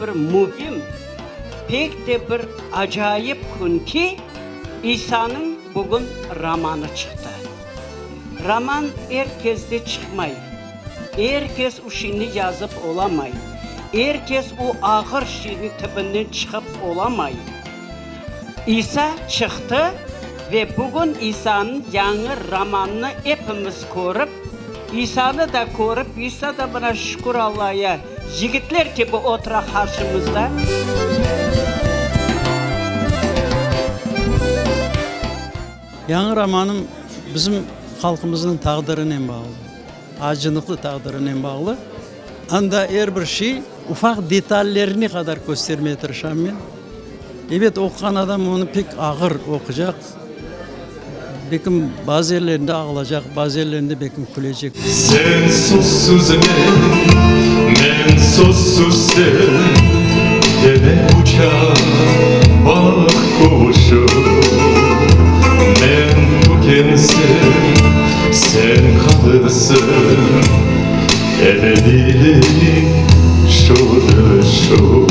de bir mühim, pek de bir acayip kün ki, İsanıñ bugün romanı çıqtı. Roman er kezde çıqmay, er kes u şiyni yazıp olamay, er kes u ağır şiyniñ tibinden çıqıp olamay. İsa çıqtı ve bugün İsanıñ yañı romanını epimiz körip, İsanı da körip, İsa da mına şükür Allaya, yigitler kibi otura qarşımızda. Yañı romanım bizim halqımıznıñ taqdirinen bağlı, acınıqlı taqdirinen bağlı. Anda er bir şey ufaq detallerine qadar köstermeye tırışam men. Ebet, oquğan adam onı pek ağır oqucaq, belkim bazı yerlerinde ağlacaq, bazı yerlerinde belkim külecek. Sen sözsüz men, men sözsüz sen, Kene uça baht quşu. Men tükensem, sen qalırsıñ, Ebediylik şudır şu.